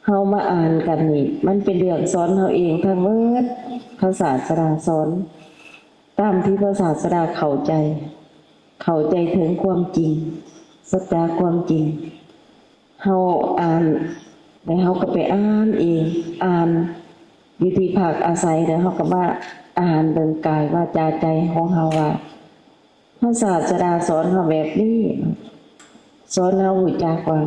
ເຮົາມາອ່ານກັນນີ້ ມັນເປັນເລື່ອງສອນເຮົາເອງທັງໝົດ. ພະສາສະດາສອນຕາມທີ່ພະສາສະດາເຂົ້າໃຈ, ເຂົ້າໃຈເຖິງຄວາມຈິງ, ສັດຈະຄວາມຈິງ. ເຮົາອ່ານ ແລ້ວເຮົາກໍໄປອ່ານເອງ, ອ່ານຢູ່ທີ່ພັກອາໄສ ແລ້ວເຮົາກໍມາອ່ານເບິ່ງກາຍວາຈາໃຈຂອງເຮົາວ່າ ພະສາສະດາສອນເຮົາແບບນີ້, ສອນເຮົາຮູ້ຈັກວ່າ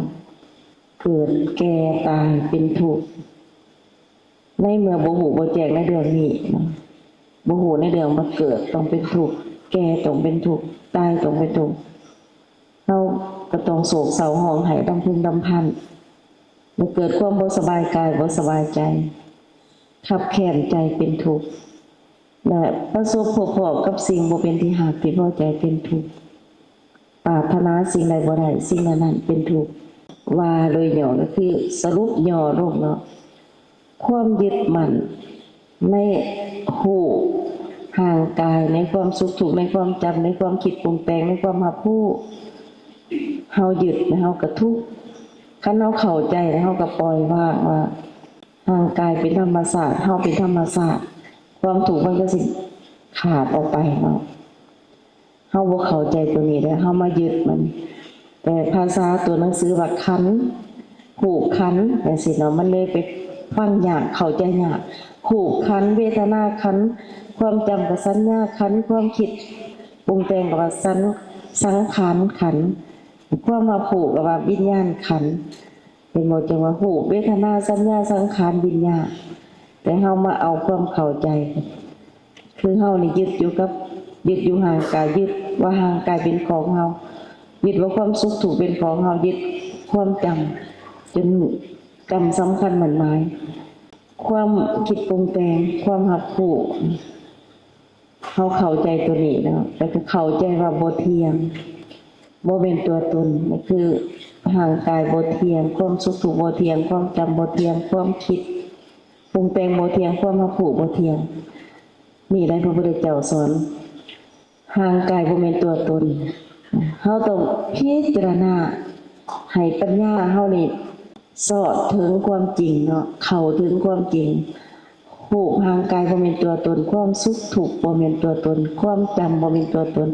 ເກີດ, ແກ່, ຕາຍ, ເປັນທຸກ. ໃນເມື່ອບໍ່ຮູ້ບໍ່ແຈ້ງໃນເລື່ອງນີ້ເນາະ, ບໍ່ຮູ້ໃນເລື່ອງວ່າເກີດຕ້ອງເປັນທຸກ, ແກ່ຕ້ອງເປັນທຸກ, ຕາຍຕ້ອງເປັນທຸກ, ເຮົາກໍຕ້ອງໂສກເສົ້າຮ້ອງໄຫ້ລຳເພັນລຳພັນ, ແລະ ເກີດຄວາມບໍ່ສະບາຍກາຍ, ບໍ່ສະບາຍໃຈ, ຄັບແຄ້ນໃຈ, ເປັນທຸກ ແລະ ປະສົບພົບພໍ້ກັບສິ່ງບໍ່ເປັນທີ່ຮັກທີ່ພໍໃຈ, ເປັນທຸກ. ປາດຖະໜາສິ່ງໃດບໍ່ໄດ້, ສິ່ງນັ້ນເປັນທຸກ. ວ່າໂດຍຫຍໍ້ກໍຄືສະຫຼຸບຫຍໍ້ລົງເນາະ, ຄວາມຍຶດໝັ້ນໃນຮູບຮ່າງກາຍ, ໃນຄວາມສຸກທຸກ, ໃນຄວາມຈຳ, ໃນຄວາມຄິດປຸງແຕ່ງ, ໃນຄວາມຮັບຮູ້, ເຮົາຍຶດແລ້ວເຮົາກໍທຸກ. ຄັນເຮົາເຂົ້າໃຈແລ້ວເຮົາກໍປ່ອຍວາງວ່າ ຮ່າງກາຍເປັນທຳມະຊາດ, ເຮົາເປັນທຳມະຊາດ, ຄວາມທຸກມັນກໍຊິຂາດອອກໄປເນາະ. ເຮົາບໍ່ເຂົ້າໃຈຕົວນີ້ແລ້ວ ເຮົາມາຍຶດມັນ. ແຕ່ພາສາຕົວໜັງສືວ່າຂັນ, ຮູບຂັນ ຈັ່ງຊີ້ເນາະ, ມັນເລີຍໄປຟັງຍາກ, ເຂົ້າໃຈຍາກ. ຮູບຂັນ, ເວທະນາຂັນ, ຄວາມຈຳກໍສັນຍາຂັນ, ຄວາມຄິດປຸງແຕ່ງກໍວ່າສັນ, ສັງຂານຂັນ, ຄວາມຮັບຮູ້ກໍວ່າວິນຍານຂັນ. ເຫັນບໍ່? ຈັ່ງວ່າຮູບ, ເວທະນາ, ສັນຍາ, ສັງຂານ, ວິນຍານ. ແຕ່ເຮົາມາເອົາຄວາມເຂົ້າໃຈ, ຄືເຮົານີ້ຍຶດຢູ່ກັບ, ຍຶດຢູ່ຮ່າງກາຍ, ຍຶດວ່າຮ່າງກາຍເປັນຂອງເຮົາ, ຍຶດວ່າຄວາມສຸກທຸກເປັນຂອງເຮົາ, ຍຶດຄວາມຈຳ ຈົນຈຳສຳຄັນໝັ້ນໝາຍ. ຄວາມຄິດປຸງແຕ່ງ, ຄວາມຮັບຮູ້ ເຮົາເຂົ້າໃຈຕົວນີ້ແລ້ວ ແລ້ວກໍເຂົ້າໃຈວ່າບໍ່ທ່ຽງ, ບໍ່ແມ່ນຕົວຕົນ. ນີ້ຄືຮ່າງກາຍບໍ່ທ່ຽງ, ຄວາມສຸກທຸກບໍ່ທ່ຽງ, ຄວາມຈຳບໍ່ທ່ຽງ, ຄວາມຄິດປຸງແຕ່ງບໍ່ທ່ຽງ, ຄວາມຮັບຮູ້ບໍ່ທ່ຽງ. ນີ້ແຫຼະພະພຸດທະເຈົ້າສອນ, ຮ່າງກາຍບໍ່ແມ່ນຕົວຕົນ. ເຮົາຕ້ອງພິຈາລະນາໃຫ້ປັນຍາເຮົານີ້ ຊອດເຖິງຄວາມຈິງເນາະ, ເຂົ້າເຖິງຄວາມຈິງ. ຮູບຮ່າງກາຍບໍ່ແມ່ນຕົວຕົນ, ຄວາມສຸກທຸກບໍ່ແມ່ນຕົວຕົນ, ຄວາມຈຳບໍ່ແມ່ນຕົວຕົນ,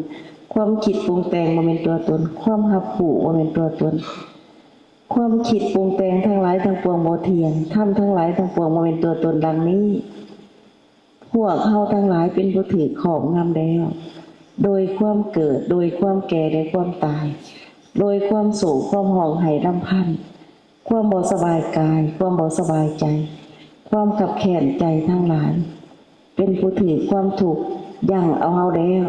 ຄວາມຄິດປຸງແຕ່ງບໍ່ແມ່ນຕົວຕົນ, ຄວາມຮັບຮູ້ບໍ່ແມ່ນຕົວຕົນ. ຄວາມຄິດປຸງແຕ່ງທັງຫຼາຍທັງປວງບໍ່ທ່ຽງ, ທຳທັງຫຼາຍທັງປວງບໍ່ແມ່ນຕົວຕົນ. ດັ່ງນີ້ ພວກເຮົາທັງຫຼາຍເປັນຜູ້ຖືກຄອບງຳແລ້ວ ໂດຍຄວາມເກີດ, ໂດຍຄວາມແກ່ ແລະ ຄວາມຕາຍ, ໂດຍຄວາມໂສກ, ຄວາມຮ້ອງໄຫ້ລຳພັນ, ຄວາມບໍ່ສະບາຍກາຍ, ຄວາມບໍ່ສະບາຍໃຈ, ຄວາມຄັບແຄ້ນໃຈທັງຫຼາຍ, ເປັນຜູ້ຖືກຄວາມທຸກຢັ້ງເອົາເຮົາແລ້ວ,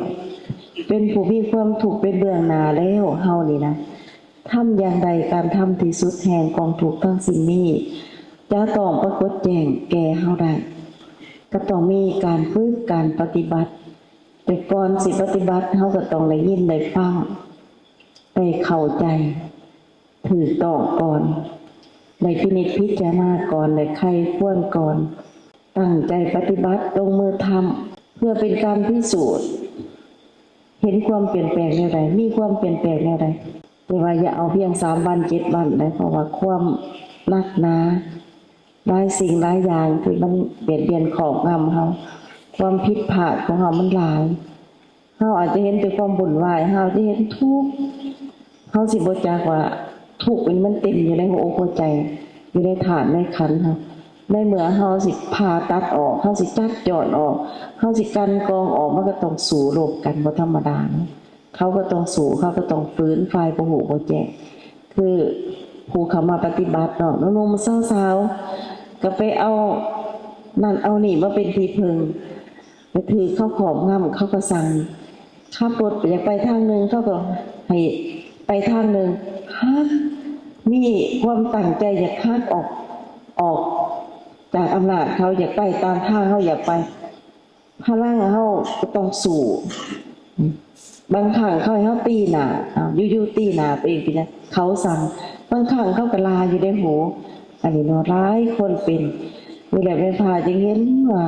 ເປັນຜູ້ມີຄວາມທຸກເປັນເບື້ອງໜ້າແລ້ວ. ເຮົານີ້ນະ ທຳຢ່າງໃດການທຳທີ່ສຸດແຫ່ງກອງທຸກທັງສິ້ນນີ້ ຈະຕ້ອງປາກົດແຈ້ງແກ່ເຮົາໄດ້ ກໍຕ້ອງມີການຝຶກການປະຕິບັດ. ແຕ່ກ່ອນຊິປະຕິບັດ ເຮົາກໍຕ້ອງໄດ້ຍິນໄດ້ຟັງ ໄດ້ເຂົ້າໃຈຖືກຕ້ອງກ່ອນ, ໄດ້ພິນິດພິຈາລະນາກ່ອນ, ໄດ້ໃຄ່ຄວນກ່ອນ, ຕັ້ງໃຈປະຕິບັດ ລົງມືທຳ ເພື່ອເປັນການພິສູດ ເຫັນຄວາມປ່ຽນແປງແນວໃດ, ມີຄວາມປ່ຽນແປງແນວໃດ. ແຕ່ວ່າຢ່າເອົາພຽງສາມວັນເຈັດວັນໄດ໋, ເພາະວ່າຄວາມໜັກໜາ ຫຼາຍສິ່ງຫຼາຍຢ່າງທີ່ມັນບຽດບຽນຄອບງຳເຮົາ, ຄວາມຜິດພາດຂອງເຮົາມັນຫຼາຍ. ເຮົາອາດຈະເຫັນແຕ່ຄວາມວຸ່ນວາຍ, ເຮົາຈະເຫັນທຸກ, ເຮົາຊິບໍ່ຈັກວ່າທຸກນີ້ມັນເຕັມຢູ່ໃນຫົວອົກຫົວໃຈ, ຢູ່ໃນທາດໃນຂັນເຮົາ. ໃນເມື່ອເຮົາຊິຜ່າຕັດອອກ, ເຮົາຊິຈັດຈ້ອນອອກ, ເຮົາຊິກັ່ນກອງອອກ, ມັນກໍຕ້ອງສູ້ລົບກັນ, ບໍ່ທຳມະດາເນາະ. ເຂົາກໍຕ້ອງສູ້, ເຂົາກໍຕ້ອງຝືນ, ຝ່າຍບໍ່ຮູ້ບໍ່ແຈ້ງ ຄືຜູ້ເຂົ້າມາປະຕິບັດເນາະ, ໜຸ່ມໆ ສາວໆ ກໍໄປເອົານັ້ນເອົານີ້ມາເປັນທີ່ເພິ່ງ, ໄປຖືກເຂົາຄອບງຳ, ເຂົາກໍສັ່ງ. ຂັບລົດຢາກໄປທາງໜຶ່ງ, ເຂົາກໍໃຫ້ໄປທາງໜຶ່ງ, ຫາກມີຄວາມຕັ້ງໃຈຢາກຫັກອອກ, ອອກຈາກອຳນາດເຂົາ, ຢາກໄປຕາມທາງເຮົາຢາກໄປ. ພະລັງເຮົາກໍຕ້ອງສູ້. ບາງຄັ້ງເຂົາໃຫ້ເຮົາຕີໜ້າ, ອ້າວ ຢູ່ໆ ຕີໜ້າຕົວເອງເປັນຫຍັງ? ເຂົາສັ່ງ. ບາງຄັ້ງເຂົາກໍລາຢູ່ໃນຫູ. ອັນນີ້ເນາະ ຫຼາຍຄົນເປັນ. ນີ້ແຫຼະແມ່ນພາຈຶ່ງເຫັນວ່າ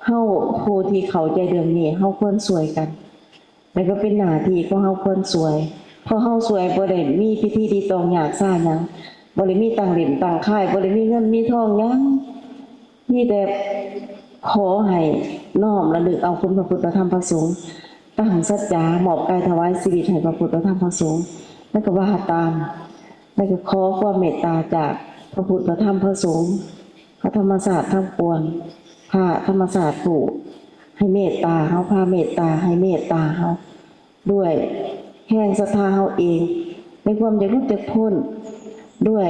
ເຮົາຜູ້ທີ່ເຂົ້າໃຈເລື່ອງນີ້ ເຮົາຄວນຊ່ວຍກັນ. ແລ້ວກໍເປັນໜ້າທີ່ຂອງເຮົາຄວນຊ່ວຍ. ເພາະເຮົາຊ່ວຍບໍ່ໄດ້ມີພິທີທີ່ຕ້ອງຍາກຊາຫຍັງ. ບໍ່ໄດ້ມີຕັ້ງເຫຼັ້ມຕັ້ງຄ້າຍ ບໍ່ໄດ້ມີເງິນມີທອງຫຍັງ ມີແຕ່ຂໍໃຫ້ນ້ອມລະລຶກເອົາຄຸນພະພຸດພະທຳພະສົງ ຕັ້ງສັດຈາ ມອບກາຍຖວາຍຊີວິດໃຫ້ພະພຸດພະທຳພະສົງ ແລ້ວກໍວ່າຕາມ ແລ້ວກໍຂໍຄວາມເມດຕາຈາກພະພຸດພະທຳພະສົງ ພະທຳມະຊາດທັງປວງ ພະທຳມະຊາດຜູ້ໃຫ້ເມດຕາເຮົາ ພາເມດຕາ ໃຫ້ເມດຕາເຮົາ ດ້ວຍແຮງສັດທາເຮົາເອງ ໃນຄວາມຢາກຫຼຸດຢາກພົ້ນ ດ້ວຍ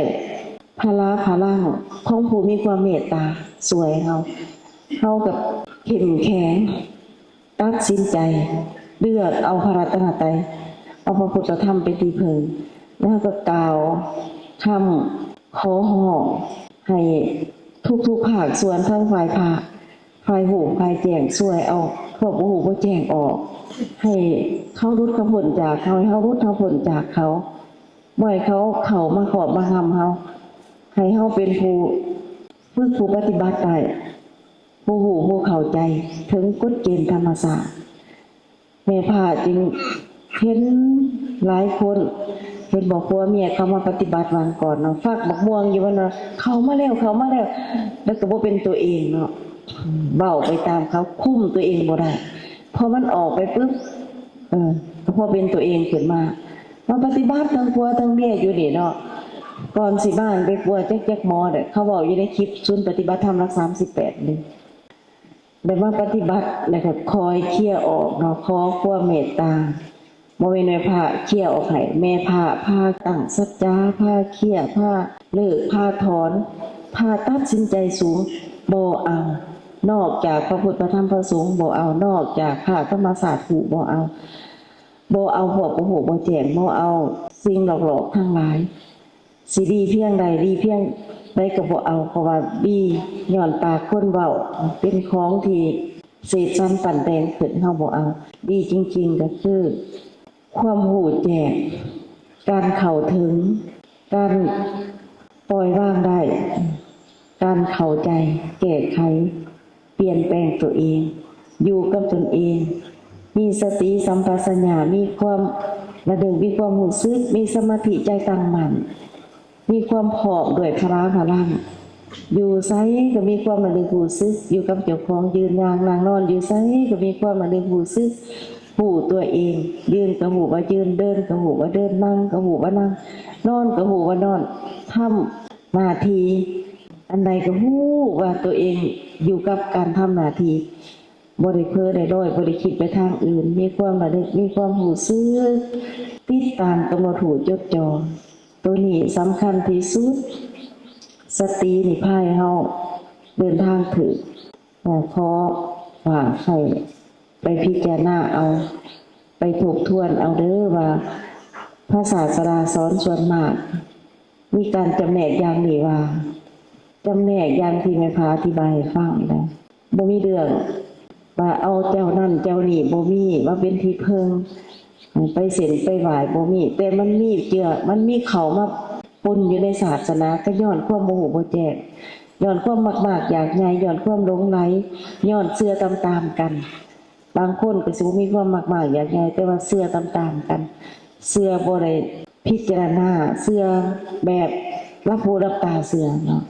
ພະລາພະລັງຂອງຜູ້ມີຄວາມເມດຕາຊ່ວຍເຮົາ ເຮົາກໍເຂັ້ມແຂງ ຕັດສິນໃຈເລືອກເອົາພະລັດຕະນະໄຕ ເອົາພະພຸດທະທຳເປັນທີ່ເພິ່ງ ແລ້ວກໍກ່າວຄຳຂໍຮ້ອງໃຫ້ທຸກໆພາກສ່ວນ ທັງຝ່າຍພະ ຝ່າຍຮູ້ຝ່າຍແຈ້ງ ຊ່ວຍເອົາພວກບໍ່ຮູ້ບໍ່ແຈ້ງອອກ ໃຫ້ເຂົາຫຼຸດເຂົາພົ້ນຈາກເຮົາ ໃຫ້ເຮົາຫຼຸດເຮົາພົ້ນຈາກເຂົາ ບໍ່ໃຫ້ເຂົາເຂົ້າມາຄອບມາງຳເຮົາ ໃຫ້ເຮົາເປັນຜູ້ຝຶກຜູ້ປະຕິບັດໄດ້ ຜູ້ຮູ້ຜູ້ເຂົ້າໃຈເຖິງກົດເກນທຳມະຊາດ. ແມ່ພະຈຶ່ງເຫັນຫຼາຍຄົນ ເຫັນບໍ່ ຜົວເມຍເຂົ້າມາປະຕິບັດວັນກ່ອນເນາະ ຝັກບັກມ່ວງຢູ່ ເພິ່ນວ່າ ເຂົ້າມາແລ້ວ ເຂົ້າມາແລ້ວ ແລ້ວກໍບໍ່ເປັນຕົວເອງເນາະ ເວົ້າໄປຕາມເຂົາ ຄຸມຕົວເອງບໍ່ໄດ້ ພໍມັນອອກໄປປຶບ ເອີ ກໍພໍເປັນຕົວເອງຂຶ້ນມາ ມາປະຕິບັດທັງຜົວທັງເມຍຢູ່ນີ້ເນາະ ກ່ອນຊິມາໄປປົວຈັກ ຈັກໝໍເດ້ ເຂົາເວົ້າຢູ່ໃນຄລິບສູນປະຕິບັດທຳຫຼັກສາມສິບແປດນີ້ ໄດ້ມາປະຕິບັດ ແລ້ວກໍຄ່ອຍເຄຍອອກເນາະ ຂໍຄວາມເມດຕາ ບໍ່ແມ່ນແມ່ພະເຄຍອອກໃຫ້ ແມ່ພະພາຕັ້ງສັດຈາ ພາເຄຍ ພາເລີກ ພາຖອນ ພາຕັດສິນໃຈສູງ ບໍ່ເອົາ ນອກຈາກພະພຸດພະທຳພະສົງ ບໍ່ເອົາ ນອກຈາກພະທຳມະຊາດຜູ້ ບໍ່ເອົາ ບໍ່ເອົາພວກບໍ່ຮູ້ບໍ່ແຈ້ງ ບໍ່ເອົາສິ່ງຫຼອກໆທັງຫຼາຍ ຊິດີພຽງໃດ ດີພຽງໃດກໍບໍ່ເອົາ ເພາະວ່າດີຍ້ອນປາກຄົນເວົ້າ ເປັນຂອງທີ່ເສກສັນປັ້ນແຕ່ງຂຶ້ນ ເຮົາບໍ່ເອົາ ດີຈິງໆກໍຄືຄວາມຮູ້ແຈ້ງ ການເຂົ້າເຖິງ ການປ່ອຍວາງໄດ້ ການເຂົ້າໃຈ ແກ້ໄຂ ປ່ຽນແປງຕົວເອງ ຢູ່ກັບຕົນເອງ ມີສະຕິສຳປະສັນຍາ ມີຄວາມລະລຶກ ມີຄວາມຮູ້ສຶກ ມີສະມາທິ ໃຈຕັ້ງໝັ້ນ ມີຄວາມພ້ອມດ້ວຍພະລາພະລັງ ຢູ່ໃສກໍມີຄວາມລະລຶກຮູ້ສຶກ ຢູ່ກັບເຈົ້າຂອງ ຢືນຍ່າງນັ່ງນອນ ຢູ່ໃສກໍມີຄວາມລະລຶກຮູ້ສຶກ ຮູ້ຕົວເອງ ຢືນກໍຮູ້ວ່າຢືນ ເດີນກໍຮູ້ວ່າເດີນ ນັ່ງກໍຮູ້ວ່ານັ່ງ ນອນກໍຮູ້ວ່ານອນ ທຳ ໜ້າທີ່ອັນໃດກໍຮູ້ວ່າຕົວເອງຢູ່ກັບການທຳໜ້າທີ່ ບໍ່ໄດ້ເຜີໄດ້ລອຍ ບໍ່ໄດ້ຄິດໄປທາງອື່ນ ມີຄວາມລະລຶກ ມີຄວາມຮູ້ສຶກ ຕິດຕາມກຳນົດຮູ້ຈົດຈ່ອ ໂຕນີ້ສຳຄັນທີ່ສຸດ ສະຕິນີ້ພາໃຫ້ເຮົາເດີນທາງຖືກ ຂໍຝາກໃຫ້ໄປພິຈາລະນາເອົາ ໄປທົບທວນເອົາເດີວ່າ ພະສາສະດາສອນສ່ວນມາກ ມີການຈຳແນກຢ່າງນີ້ວ່າ ຈຳແນກຢ່າງທີ່ແມ່ພາອະທິບາຍໃຫ້ຟັງນະ ບໍ່ມີເລື່ອງວ່າເອົາເຈົ້ານັ້ນເຈົ້ານີ້ ບໍ່ມີມາເປັນທີ່ເພິ່ງ ໄປເສັ້ນໄປຫວ້າຍ ບໍ່ມີ ແຕ່ມັນມີເຈືອ ມັນມີເຂົ້າມາປົນຢູ່ໃນສາສະໜາ ກໍຍ້ອນຄວາມບໍ່ຮູ້ບໍ່ແຈ້ງ ຍ້ອນຄວາມມາກໆຢາກໃຫຍ່ ຍ້ອນຄວາມຫຼົງໄຫຼ ຍ້ອນເຊື່ອຕາມໆກັນ. ບາງຄົນກໍຊິບໍ່ມີຄວາມມາກໆຢາກໃຫຍ່ ແຕ່ວ່າເຊື່ອຕາມໆກັນ ເຊື່ອບໍ່ໄດ້ພິຈາລະນາ ເຊື່ອແບບຫຼັບຫູຫຼັບຕາເຊື່ອເນາະ